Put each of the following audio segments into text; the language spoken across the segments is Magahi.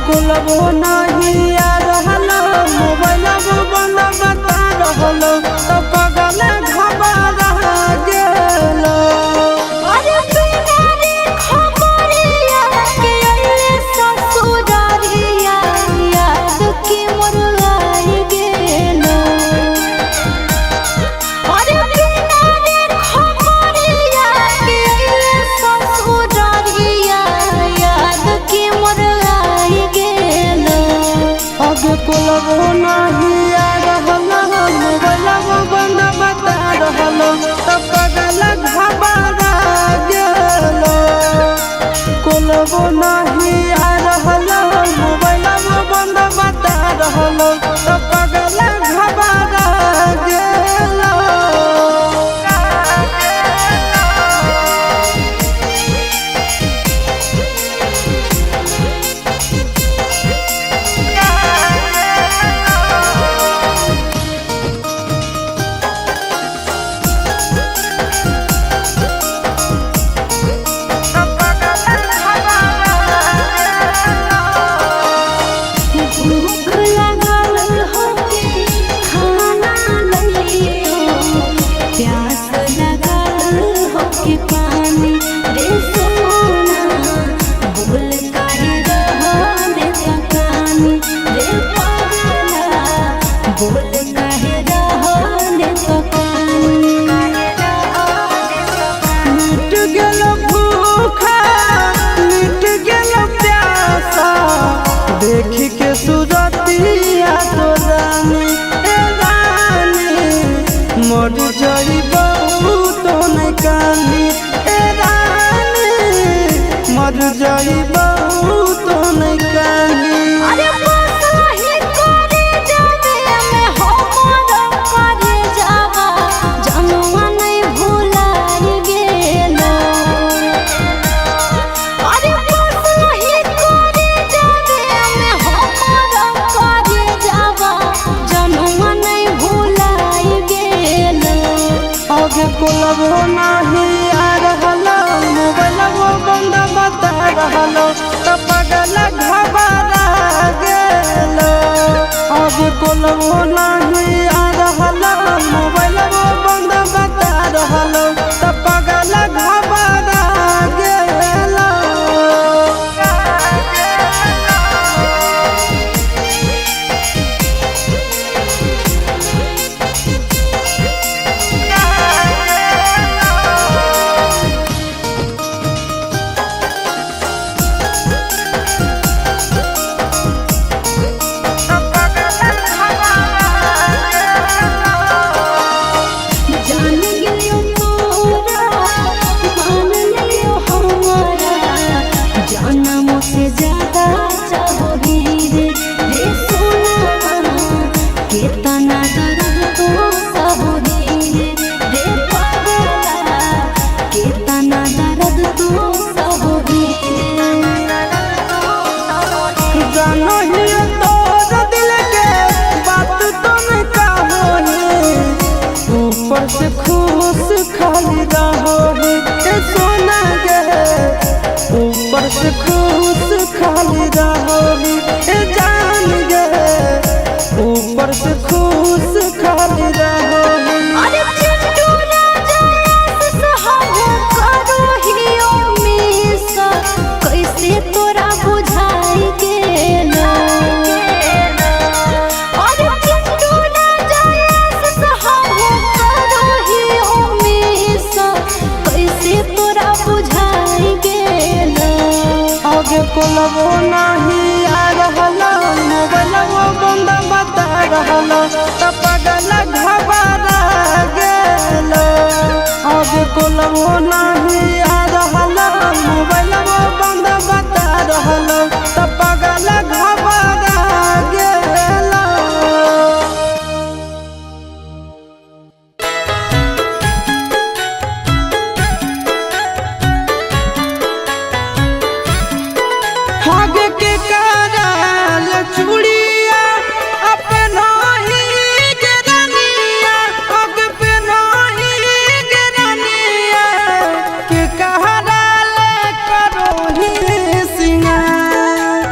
कोलबो नहीं आ रहल मोबाइल बंद बता रहल तो पगल घबरा गेलो। अरे बिना रे खबरिया के अइले ससुरारिया याद के मोर आई गेलो। अरे बिना रे खबरिया के अइले ससुरारिया याद के मोर आई गेलो। आगे कोलबो नहीं आ रहल मोबाइल बंद बता रहल तो पगल घबरा गेलो। कोलबो नहीं आ रहल मोबाइल बंद बता रहल तो पगल घबरा गेलो। भूख लागल होके खाना लइयो, प्यास लागल होके पानी रे सोना, बोल काहे रहले तकानी रे पगला, बोल काहे रहले तकानी। मिट गेल भूखा मिट गेल प्यासा देख के सुरतिया तो रानी ए रानी मर जई बहुत नहीं कानी ए रानी मर जई बहुत नहीं कानी। अरे बसही करे जाबे में हमर करे जावा, जनुआ नहीं भुलाई गेलो। अरे बसही करे जाबे में हमर करे जावा, जनुआ नहीं भुलाई गेलो। आगे कोलबो नहीं आ रहल मोबाइल बंद बता रहल तो पगल घबरा गेलो। आगे कोलबो नहीं आ रहल मोबाइल बंद बता रहल तो पगल घबरा गेलो। जान गेलियो तोरा मान लियो हमारा, जनमों से ज्यादा चाहो रे रे सोना, केतना दर्द तो सब रे रे पगला, केतना दर्द तो सब रे। जानही तोर दिल के बात तुम कहो ऊपर से खुश खाली रहो ए सोना गे ऊपर से खुश खाली रहो ए जान गे ऊपर से खुश खाली रहो। अरे चिंटू राजा से हम करो हियो मिस, कैसे तोरा बुझाई गेलो। अरे चिंटू राजा से हम करो हियो मिस, कैसे तोरा बुझाई गेलो। आगे कोलबो नहीं आ रहल मोबाइल बंद बता रहल तो पगल घबरा गेलो। आगे कोलबो नहीं आ रहल मोबाइल बंद बता रहल तो पगल घबरा गेलो। हग के करल चूड़िया अपना ही गिरनिया हग पे नहीं गिरनिया के कहरा ले करो ही सिंगार।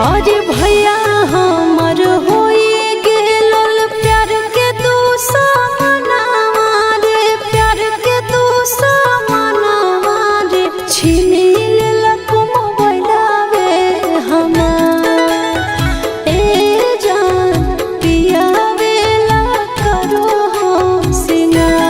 और भैया हमर होई गेलल प्यार के दुश्मनावा रे, प्यार के दुश्मनावा रे, छीन लेलक मोबाइलवे हमार। ए जान पियावेला करो हो सिंगार।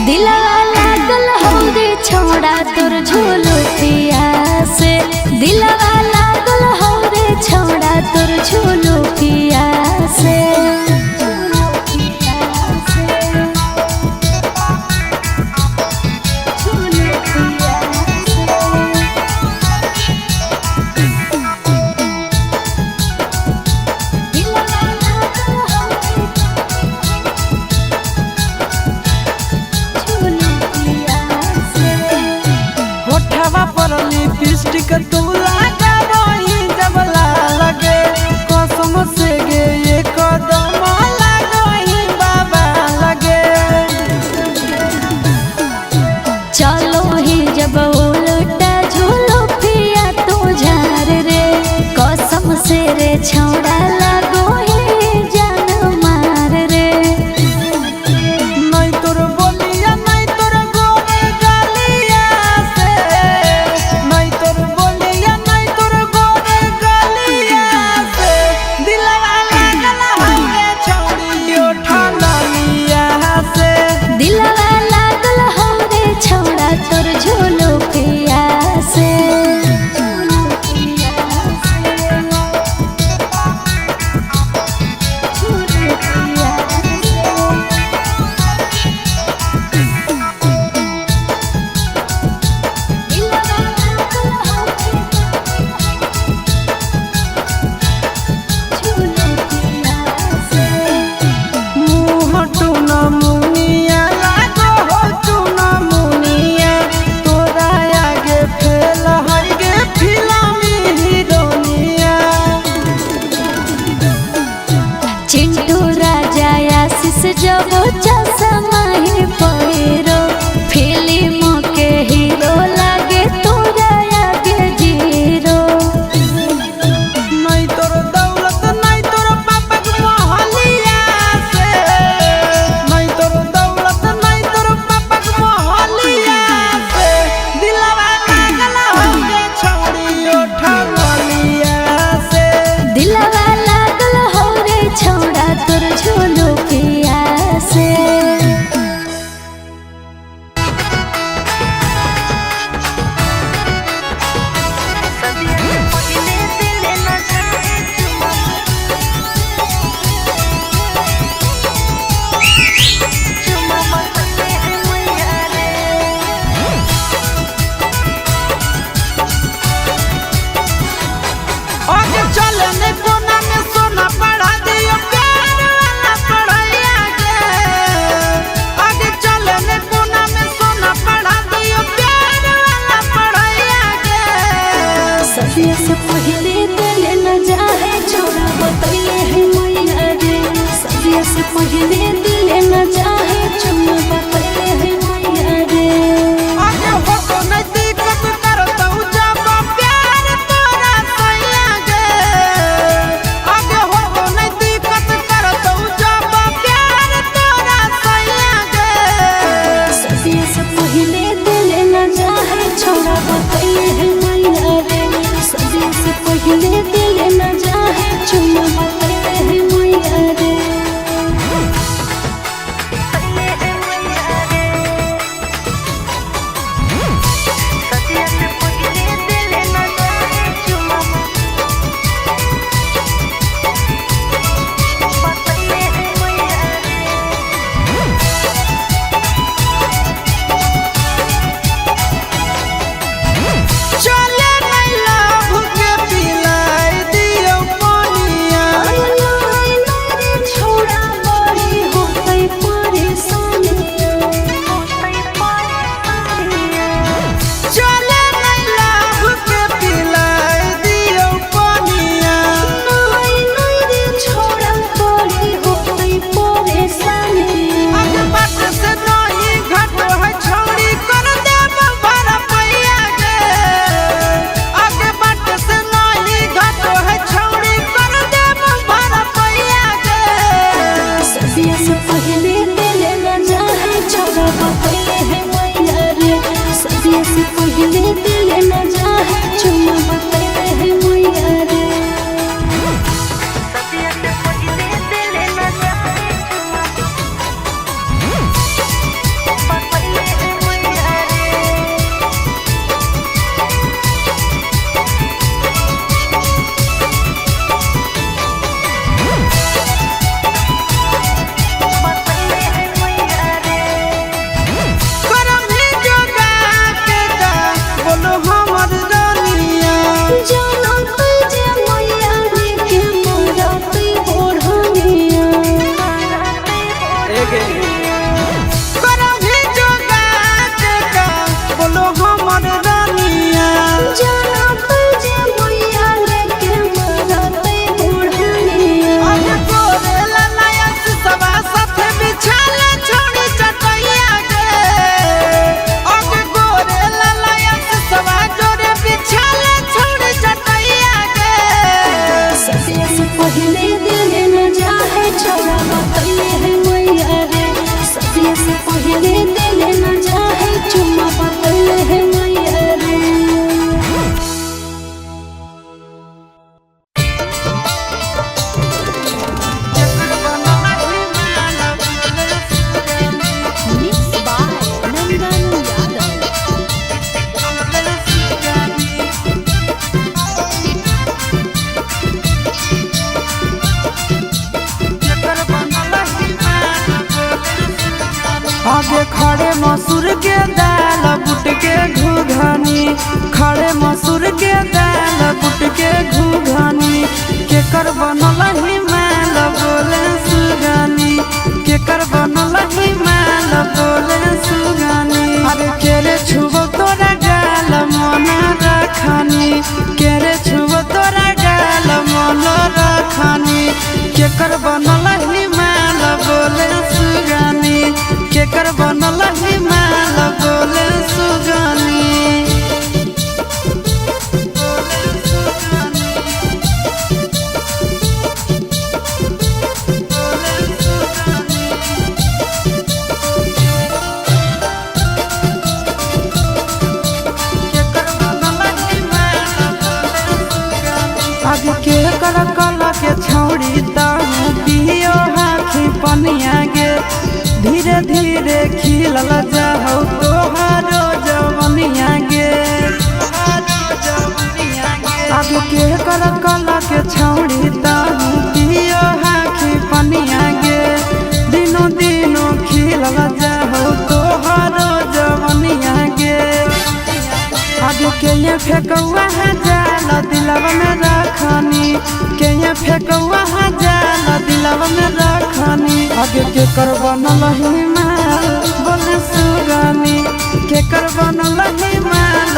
दिलवा लागल हो रे छोड़ा तोर झोलो पिया से। दिलवा लागल हो रे छोड़ा तोर झोलो पिया से। होठवा पर लिपस्टिक तू लगाबही जब लगे, कसम से गे ये कदम लागही बाबा लगे। चलो ही जब उल्टा झूलो पिया तू झार रे, कसम से रे छौड़ा लागो ही जान मार रे। नहीं तोर बोलिया नहीं तोर गोरे गालिया से, नहीं तोर बोलिया नहीं तोर गोरे गालिया से। दिलवा लागल हवे छौड़ी ओठलिया से। दिलवा लागल हो रे छौड़ा तोर झूलो पिया से। मुँह टून मुनिया लागो हो चून मुनिया, तोरा आगे फेल हई गे फिल्मी हीरोनिया। चिंटू राजा आशीष जब चश्मा ही पहिरो, फिल्म के हीरो लागे तोरा आगे जीरो। नहीं तोर दौलत नहीं तोर पापा के मोहलिया से, नहीं तोर दौलत नहीं तोर पापा के मोहलिया से। दिलवा लागल हवे छौड़ी ओठलिया से। दिलवा लागल हो रे छौड़ा तोर झोलो पिया से। आगे चले ने कोना में सोना पढ़ा दियो प्यार वाला पढ़ाइया के। आगे चले ने कोना में सोना पढ़ा दियो प्यार वाला पढ़ाइया के। सदिया से पहले दिल न जाए छोड़ा बतैले है मैया रे। सदिया से पहले दिल न जाए छोड़ा बतैले है मैया रे। आगे हो तो नहीं दिक्कत करतौ जब प्यार तोरा सैया गे। आगे हो तो नहीं दिक्कत करतौ जब प्यार तोरा सैया गे। सदिया से पहले दिल न जाए छोड़ा बतैले है मैया रे। सदिया से पहले दिल न जाए छोड़ा बतैले है मैया रे। खड़े मसूर के दाल बुट के घुघनी, खड़े मसूर के दाल बुट के घुघनी। केकर बनल हिमाल बोले सुगनी, केकर बनल हिमाल बोले सुगनी। अरे केरे छुबो तोरा गाल मन रखनी, केरे छुबो तोरा गाल मन रखनी। केकर बनल हिमाल बोले सुगनी, केकर बनल हिमाल बोले सुगनी। आगे के कर कल के छौड़ी ताऊ पियो हाथी पनिया गे, धीरे धीरे खिलल जाहु तोहारो जवनिया गे। आगे के कर कल के छौड़ी ताऊ पियो हाथी पनिया गे, दिनो दिनो खिलल जाहु तोहारो जवनिया गे। आगे के ये फेकौआ है जाल दिलवा में रखनी, के ये फेकौआ है जाल दिलवा में रखनी। आगे के कर बनल हिमाल बोले सुगनी, के कर बनल हिमाल।